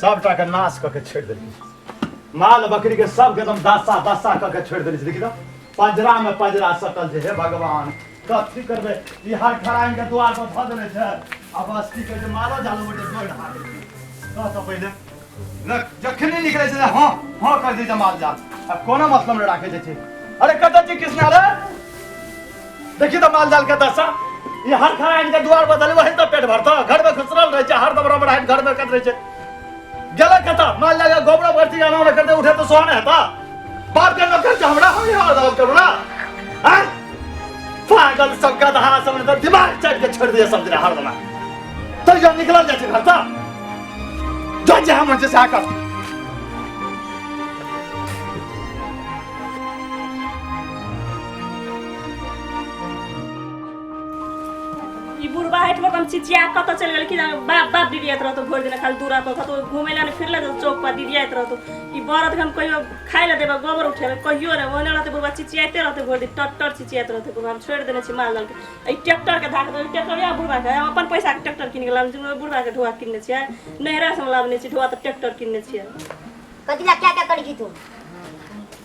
सबटा के नाश कऽ के छोड़ि देलियै। माल बकरी के सबके एकदम दशा दशा कऽ के छोड़ि देने छै। देखी तऽ पंजरा में पंजरा सटल छै। हे भगवान, कथी करबै? ई हर खराइन के द्वार पर धऽ देने छै। आ बस की कहै छै, मालो जालो गोटे दौड़ हारै छै। कह तऽ पहिले जखने निकलै छै, हँ हँ कर दै छै माल जाल, आ कोनो मतलब नहि राखै छै। अरे कतऽ छी कृष्णा रे? देखी तऽ माल जाल के दशा। ई हर खराइन के द्वार पर धले, वही तऽ पेट भरतौ। घर में घुसरल रहै छै हरदम, रमराइन घर में कत रहै छै। गेलै कतऽ माल जाल के? गोबरो भरती आना उना करते उठे तऽ सोहाने हेता। बाप के नौकर छै हमरा, हम यहाँ दल करू ना। आँय पागल सब, गधा सब ने तऽ दिमाग चाटि के छोड़ि दिया सब दिन हरदम। तैयो निकलल जाइ छै घर तऽ जो जे हम छै सएह कर। ई बुढ़बा हेठमा कम चिचिया कतऽ चलि गेल कि जाने। बाप बाप दिदियाइत रहतो भरि दिन खाली दूरा पर, कतौ घुमै लए नहि फिरले तऽ चौक पर दिदियाइत रहतो। ई बरद के हम कहियो खाय लए देबै, गोबर उठेबै कहियो नहि। ओहने रहतै बुढ़बा, चिचियाइते रहतै भरि दिन, टट टट चिचियाइत रहतै बुढ़बा। हम छोड़ि देने छी माल जाल के। एहि ट्रैक्टर के धाक देबै, ट्रैक्टर या बुढ़बा के। हम अपन पैसा के ट्रैक्टर कीन के लाबने छी, बुढ़बा के ढोआ किनने छियै? नैहरा से हम लाबने छी ढोआ तऽ ट्रैक्टर किनने छियै। कथी ला क्या क्या करी छी तू?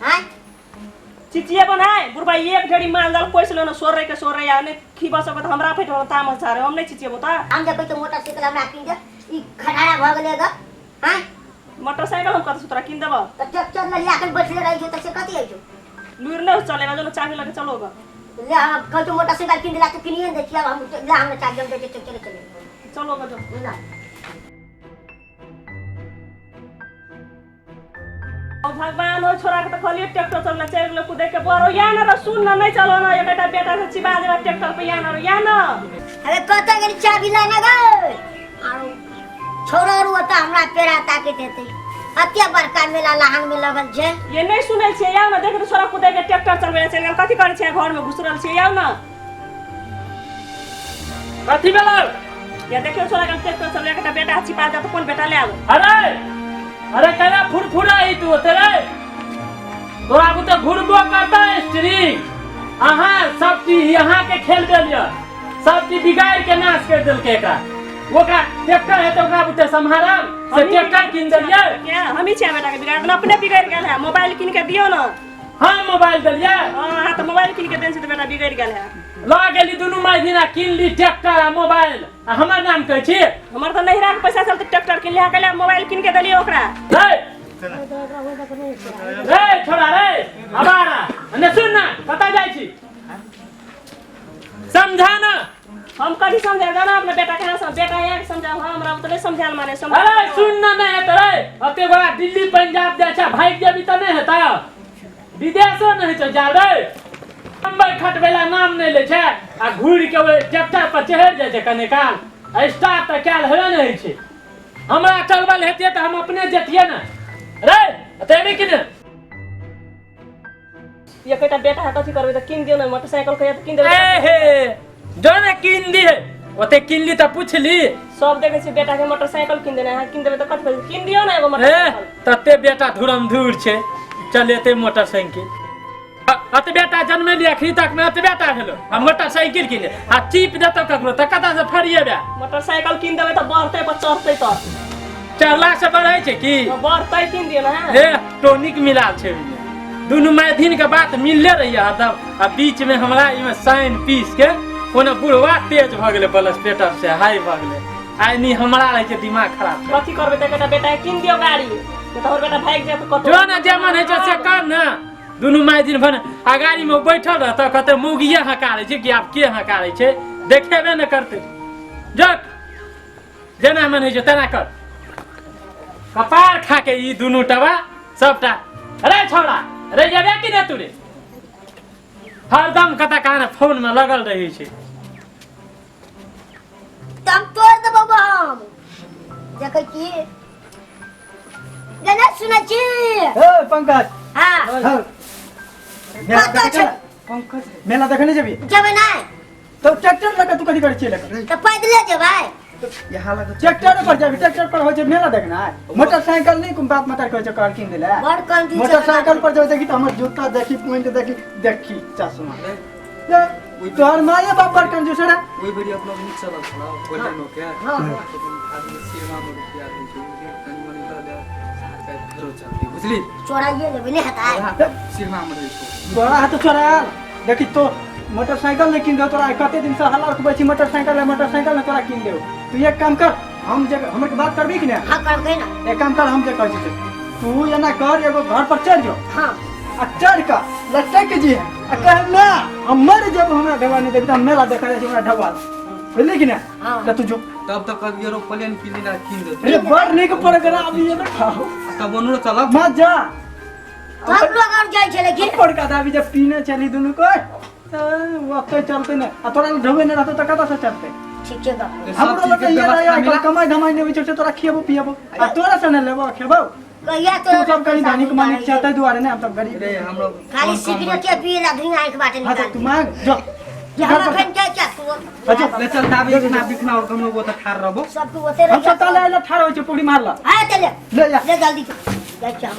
हाँ चिचिए बनाए बुढ़बा एक ढेरी माल जाल कोइस लेना सोरे के सोरे या ने खीबा सब त हमरा पेट में तामस झारे। हम नहीं चिचिएबो त। हम जे कहै छियै मोटरसाइकिल हमरा कीन दे, ई खटारा भऽ गेलै ग। हाँ मोटरसाइकिल हम कत से तोरा कीन देबो? तऽ ट्रैक्टर लऽ लिया के बैठले रहै छौ तऽ से कथी होइ छौ? लुरि नहीं चलेगा जो चाबी लगे चलोगा। ले, हम कहै छियौ मोटरसाइकिल कीन देला, तू किनिए ने दै छियै। आब हम ले, हमरा चाबी हम दै छियै, चले चले। चलोगा जो। ना। ओ भगवान, ओ छोरा के त कहलिए ट्रैक्टर चलना, चलि गेलो कुदे के बरो। या न र सुन न, नहीं चलो न, एकटा बेटा से चिबा देबा ट्रैक्टर पे। या न, या न। अरे कतऽ गेली चाबी लाने गै? आरो छोरा आरू ओतऽ हमरा पेड़ा ताकैत हेतै। अते बड़का मेला लहान में लगल छै। ये नहीं सुनै छियै। या न, देख त छोरा कुदे के ट्रैक्टर चलबै चलि गेल। कथी करै छियै घर में घुसरल छियै? या न। कथी भेलै? या देखियौ छोरा के ट्रैक्टर चलबै, एकटा बेटा छिपा दे त कोन बेटा ले आबो? अरे अरे, केना फुरफुराई तू ओते रे? तोरा बुते घुरबो करता स्ट्रिंग? अहाँ सब चीज यहाँ के खेल देलियै, सब चीज बिगाड़ के नाश कर देलकै एकरा। ओकरा ट्रैक्टर हेतै ओकरा बुते सम्हारल से ट्रैक्टर कीन देलियै? क्या हम ही छियै बेटा के बिगाड़? अपने बिगड़ गेल है। मोबाइल कीन के दियौ न। हम मोबाइल देलियै? हाँ हाँ, तऽ मोबाइल कीन के देने छै तऽ बेटा बिगड़ि गेल है। लऽ गेली दुनू माय दिना, कीन ली ट्रैक्टर आ मोबाइल आ हमर नाम कहै छी। हमर तऽ नैहरा के पैसा चलते ट्रैक्टर कीन लिया, कहले मोबाइल कीन के देलियै ओकरा। रे रे छोड़ा रे अबारा, ने सुन ना, कतऽ जाइ छी? समझा ना। हम कभी समझा जाना अपने बेटा के? यहाँ बेटा यहाँ के समझाओ। हाँ, हमरा तो नहीं समझाल माने समझा। अरे सुन ना, नहीं हेतै रे। अते बड़ा दिल्ली पंजाब जाइ छै, भागि जेबी तऽ नहि हेतै। विदेशो नहि छै जा रे। बम्बई खटबै ला नाम नहि लै छै आ घुरि के ओहि ट्रैक्टर पर चढ़ि जाइ छै कने काल, आ स्टार्ट तऽ कयल हेबे नहि होइ छै। हमरा चलबल हेतियै तऽ हम अपने जतियै ने रे। तऽ एबी कि ने? एकटा बेटा है, कथी करबै? तऽ कीन दियौ ने मोटरसाइकिल। कहिया तऽ कीन देबै? ए हे, जो ने कीन दी है ओते कीन ली तऽ पूछली। सब देखै छै बेटा के मोटरसाइकिल कीन देने। अहाँ कीन देबै तऽ कथी करबै? कीन दियौ ने एगो ए मोटरसाइकिल। तते बेटा धुरम धुर छै, चलेते मोटरसाइकिल। अतबे टा जन्मेली, अखनी तक में अतबे टा भेलो आ मोटरसाइकिल किने आ चीप देतो ककरो तऽ कतऽ से फरिएबे? मोटरसाइकिल कीन देबै तऽ बढ़तै पर चढ़तै तऽ। चढ़ला से बढ़ै छै की? बढ़तै, कीन दियौ ने। ए टोनिक मिलाल छै ओहिमे। दुनू मैथिन के बात मिलले रहिए हरदम आ बीच में हमरा इमे साइन पीस के कोनो बुढ़वा तेज भऽ गेलै, प्लस पेटर से हाई भऽ गेलै। आइ नी हमरा रहै छै दिमाग खराब छै। कथी करबै तऽ एकटा बेटा के कीन दियौ गाड़ी, नहि तऽ हमर बेटा भागि जायत कतौ। जो ने जे मन होइ छै से कर ने। दुनू माय दिन भर आ गाड़ी में बैठल रहतौ, कहते मौगिए हकारै छै कि आब के हकारै छै, देखेबे ने करतै। जो जेना मन होइ छै तेना कर। कपार खा के ई दुनू टबा सबटा। अरे छौड़ा रे, जेबे कि ने तू रे? हरदम कतऽ कान फोन में लगल रहै छै। तऽ हम तोड़ देबो हम। देखै छी गने, सुनै छी? ए पंकज। हाँ। हाँ। मेला कतऽ देखै छै? पंकज, मेला देखै नहि जेबी? जेबै नहि। तऽ ट्रैक्टर लऽ कऽ तू कथी करै छियै लऽ कऽ? तऽ पैदले जेबै। यहाँ लग ट्रैक्टर पर जेबी? ट्रैक्टर पर होइ छै मेला देखनाइ? मोटरसाइकिल नहि कोन बाप माता कहै छै कर कीन देले। बड़ कंजूस छै। मोटरसाइकिल पर जेबै देखी तऽ हमर जूता देखी, पैंट देखी, देखी चश्मा। ए, तोहर माये बाप बड़ कंजूस रे। ओहि बेरी अपना नीक चलल छलौ गोल्डन के। हाँ। आदमी सिरमा में रुपया दै छै, ओ जे कनि मनि फेरो चलते बुझली चोराइए लेबै नहि हेतै सिरमा में रहै छौ तोरा हाथ चोरा देखी तो मोटरसाइकिल नहीं किन दो तोरा कते दिन से हल्ला उठबै छी मोटरसाइकिल है मोटरसाइकिल ने तोरा किन देऊ तू एक काम कर हम जे हमर के बात करबी कि ने हाँ करबै ना एक काम कर हम जे कहै छी से। तू एना कर एगो घर पर चढ़ जो हाँ आ चढ़ कऽ लटक जी आ कह ना हम मर जब हमरा ढवा नहीं देबी त हम मेला देखा जाइ छी हमरा ढवा बुझली कि ने हाँ। ले तू जो तब तक कभी एरोप्लेन किन ला किन दे अरे बड़ नीक प्रोग्राम ये खाओ तब ओनरो चलब मत जा सब लोग और जाइ छलै की बड़का दाबी जब पीने चली दुनू को ओते चलते ने आ तोरा ढोबे ने रहतो त कतऽ से चलते ठीक छै गप सब हमरो चीज लग के ये व्यवस्था रहे मिला कमाई धमाई नहीं होइ छै तोरा खियबो पियबो आ तोरा से ने लेबो खेबो कहिया तू तोरा सब कहीं धनिक मानिक छै ताहि दुआरे ने हम सब गरीब रे हमरो खाली सिगरेट के पिए ला धुइयां आंखि बाटे हाँ तो निकाल तू मांग जो जे हम अखन जाइ छै तू अच्छा ले चल ताबे इखना बिखना और हम लोग ओतऽ ठाड़ रहबो सबके ओते हम सब ताले आइला ठाड़ होइ छै पुड़ी मारला हाँ चले ले जा ले जल्दी जाइ छै हम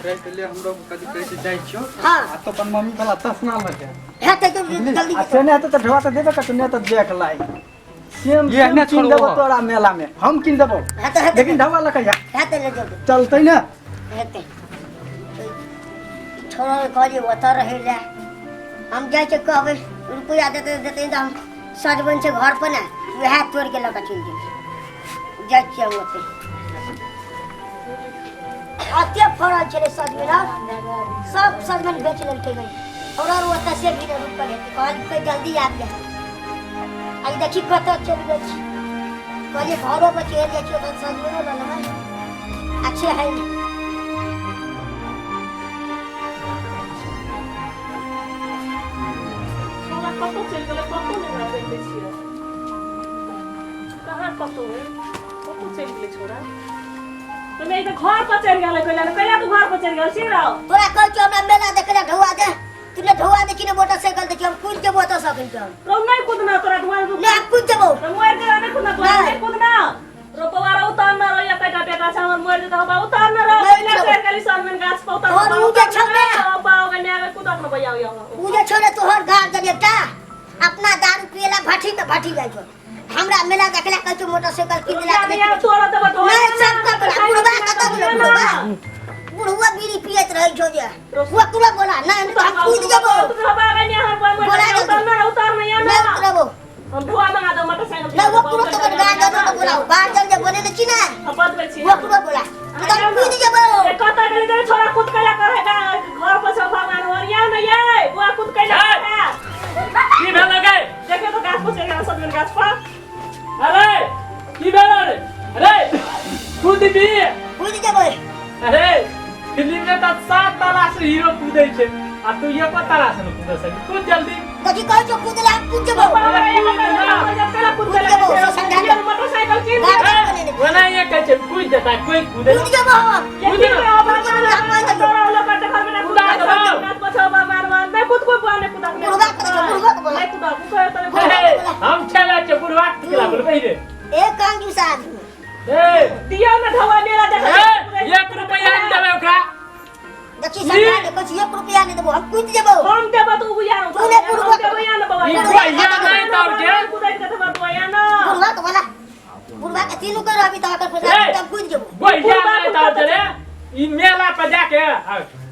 रे पहले हमरो कथी कहै छै जाइ छियो हाँ। आ तो अपन मम्मी वाला तसना लगे हेतै तो जल्दी आ से नहि हेतै तऽ ढोआ तऽ देबे करतौ नहि तऽ देख लाई सेम ये सेम नहि किन छोड़बो। देबो तोरा मेला में हम किन देबो हेतै हेतै लेकिन ढोआ लऽ जा हेतै ले जल्दी चलतै ने हेतै छोड़ो कहलियै ओतऽ रहै लए हम जाइ छै कहबै रुपैआ देतै देतै तऽ हम सजमनि छै घर पर ने वएह तोड़ि के लऽ कऽ चलि जेबै जाइ छियै हम ओतै अते फड़ल छलै सजमनि आब सब सजमनि बेच लेलकै गई और और ओतऽ से भी रुकल हेतै कहलकै जल्दी आबि जा आइ देखी कतऽ चलि गेल छी कहलियै घरो पर चलि जाइ छी ओतऽ सजमनिओ लऽ लेबै अच्छे है नहीं। छोरा कतौ चलि गेलै कतौ नहि हमरा देखै छियै कहाँ कतौ है कतौ चलि गेलै छोरा तो नहीं तो घर पर चलि गेलै कैला कैला तू घर पर चलि गेल छी रहो तोरा कहै छियौ हमरा मेला देखै लए ढौआ दे तू ने ढौआ देखी ने मोटरसाइकिल देखी हम कूद जेबो ओतऽ सकै हम रो नहीं कूदना तोरा धुआं ने हम कूद जेबो तो मर जेबा नहीं कूदना तोरा नहीं। नहीं कूदना रो पवारा उतार ना रो या कटा बेटा छै हमर मर जेता बाबा उतार ना रो नहीं कैला उतरबो। चलि गेली सजमनि गाछ पर उतार तोहर उ जे छौ ने। बाबा गने आवे कूदक न बजाओ या उ जे छौ ने तोहर घर जब एकटा अपना दारू पिएला भट्ठी तऽ भट्ठी जाइ छौ हमरा मेला देखै लए कहै छौ मोटरसाइकिल किन या देला या तोरा देबो ढोआ नहीं सबका बोला बुढ़वा कतऽ गेलै बुढ़वा बुढ़वा बीड़ी पियत रहै छौ जे वो तुरा बोला नहीं नहीं तो हम कूद जेबो बोला जल्दी। उतार ना उतार ना या नहीं ना उतरबो हम धुआ मंगा दो मोटरसाइकिल नहीं वो तुरंत तो गाड़ दे तो बोलाओ गाड़ जल जे बोले ने छी ना हम बतबै छी वो तुरंत बोला तू तो हम कूद जेबो ए कतऽ गेली रे छोरा कूद कैला करे घर पर सब भगवान और या न ये बुआ कूद कैला करे की भेल गै देखियो तो गाछ पर चढ़ि गेल सजमनि गाछ पर अरे की भेल रे अरे कूदबी कूद जेबो अरे फिल्म में तऽ 7 ताला से हीरो कूदै छै आ तू एको ताला से नहि कूद सकी कूद जल्दी कथी कहै छौ कूद ला हम कूद जेबो कूद जेबो मोटरसाइकिल किन गाड़ दे जल बनेने छी। ओना ये कहै छै कूद जेता कोई कूदे कूद जेबो हम ये किन दे भगवान लोग करते घर में ना कूद गाछ पर सब भगवान नहीं कूद कोई बुआ नहीं कूदा बुढ़वा के देखो, बुढ़वा के बोला। नहीं कूदा कूदा तो अरे हम खेला छै बुढ़वा के खेला बोलबै रे एक कंजूस आदमी ए दिया ना ढवा मेला ए देख एक रुपैया नहि देबै ओकरा देखी सरकार देखो छी एक रुपया नहीं देबो हम कूद जेबो हम देबो तो उया तू ने बुढ़वा हम देबो या ना बाबा ई बुढ़िया नहि तब के कूदै के देबो बुआ या ना बुढ़वा के बोला बुढ़वा के तीनू के रहबी त ओकर पैसा ए! तब कूद जेबो बुढ़िया नहि तब रे ई मेला पर जाके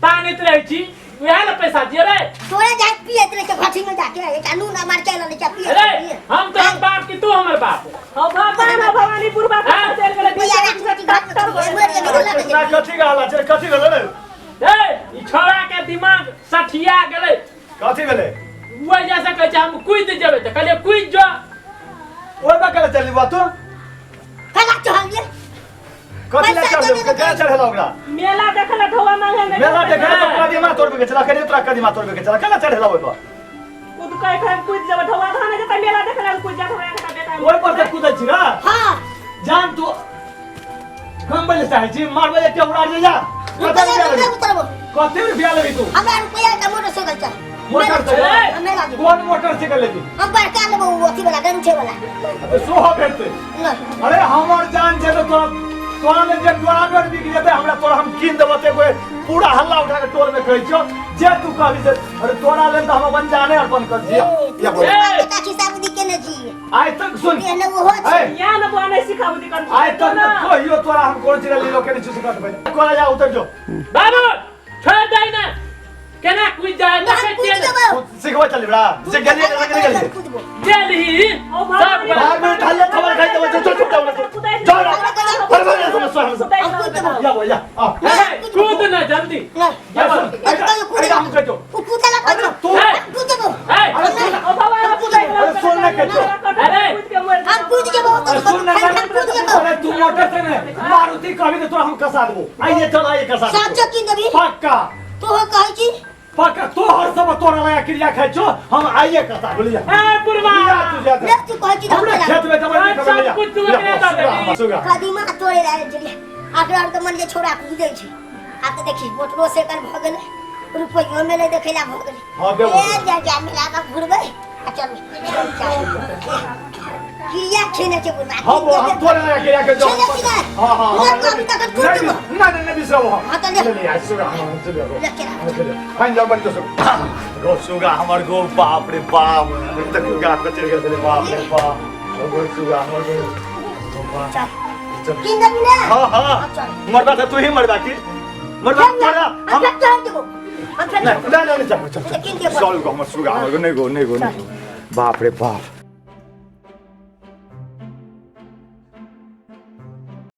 तानैत रहै छी उएह ने पैसा दिए रे तोरे जाके पियत रहे छै भट्ठी में जाके एकटा नून आ मरचाई लऽ लै छै पियत अरे पियत। हम तो बाप की तू हमर बाप हो भगवान हो भवानी बुढ़वा के हाँ? चल गेलै रुपैआ राखि राखि घर में कभी मरि गेली तऽ लऽ के कृष्णा जेबी। कथी कहला छै कथी भेलै रे ए ई छोड़ा के दिमाग सठिया गेलै कथी भेलै वजह जैसे कहै छै हम कूद जेबै तऽ कहलियै कूद जो ओहि पर केना चलली बा तू कला चढ़लियै कथी लए पैसा चढ़ल देबे केना चढ़ेला ओकरा मेला देखल ढोआ मांगे नहीं मेला देखे तो कदीमा तोड़बे के चला कनी तोरा कदीमा तोड़बे के चला केना चढ़ेला ओहि पर कूद के खाए कूद जब ढोआ धाने जता मेला देखल कूद जा हमरा के बेटा ओहि पर से कूदै छी ना हाँ जान तू कम बजे चाहै छी मारबै एकटा उड़ा जे जा रुपैआ कते नहि उतरबो कते रुपया लेबी तू हमरा रुपैआ एकटा मोटरसाइकिल चाही मोटरसाइकिल हम मेला जेबै कोन मोटरसाइकिल लेबी हम बड़का लेबो ओ अथी वाला गमछे वाला सोहो भेटतै नहि अरे हमर जान छै तऽ तोरा तोरा लेल जे डोरा डोर बिक जेतै हमरा तोरा हम कीन देबो तऽ एगो पूरा हल्ला उठा के टोल में कहै छियौ जे तू कहबी से अरे तोरा लेल तऽ हम अपन जाने अर्पण कर दिया तू या बोल बेटा खिस्सा बुद्धि केने देने छी। आइ तक सुन। एने ओहो छै। ए, या न बुआ नहीं सिखाबू दी कर। आइ तक न कहियो तोरा हम कोनो चीज ले के नहीं छू सकत भाई। कोला जा उतर जो। बाबू छोड़ दे ना केना कूद जाए हम देखै कूद छियै ने। जेबौ। सिखबै चल बड़ा से गेलिए ने गेलिए गेलिए। कूदबो। गेलही ओ सब बाहर में ढाल खबर खाई देबो, जो जो चुप जाओ जाओ ना। पर पर समझ समझ। हम कूद जेबौ। या वो या आ। ए, कूद ना जल्दी। नहीं। या सुन, अरे कहियो कूद। अरे हम कहियो। उ कूदला अरे कहियो। तू हम कूद जेबौ। ए, अरे सुन। ओ बाबा अरे सुन ना कहियो। अरे। कूद के मर हम कूद जेबौ। अरे सुन ना हम कूद जेबौ। अरे तू मोटर से ने मारुति कभी तो तोरा हम कसा देबो। आइए चल आइए कसा देबो। साचो कीन देबी। पक्का। तू कहै छी। पक्का तो हर सब तोरा लगा क्रिया खाइ छो हम आइए कसा बोलिया। ए बुढ़वा लिया तू जा। ले तू कहै छी त हम हमरा चला। खेत में जबर नहीं सब लिया। कुछ तू एकरे दऽ देबही। सुगा। कदीमा तोड़े ला छलियै। आकरा आर के मन जे छोड़ा कूदै छै। आब तऽ देखी मोटरो साइकिल भऽ गेलै, रुपैयो मेले देखै ला भऽ गेलै। हाँ, देबो। ए जा जा मेला में घुरबै आ चल चल। किया खेने छै बुढ़बा? हम तोरे लगा क्रिया के जो। खेने छी ने? हां हां। ना कभी तक कूद नहीं जेबौ। नहीं नहीं बिसरबो हम। हाँ, तऽ ले। ले ले सुगा हम सुगा। ले केरा। फाइन जाओ बन तो सुगा। गो सुगा हमर गो बाप रे बाप। तक सुगा के चल गेल बाप रे बाप। गो सुगा हमर गो। चल। कीन देबी ने? हां हां। चल। मरबा त तू ही मरबा की मरबा तोरा हम फेर तोड़ देबौ। हम फेर नहीं नहीं नहीं चल चल कीन देबौ। चल गो हमर सुगा हमर गो नहीं गो नहीं गो नहीं गो। बाप रे बाप।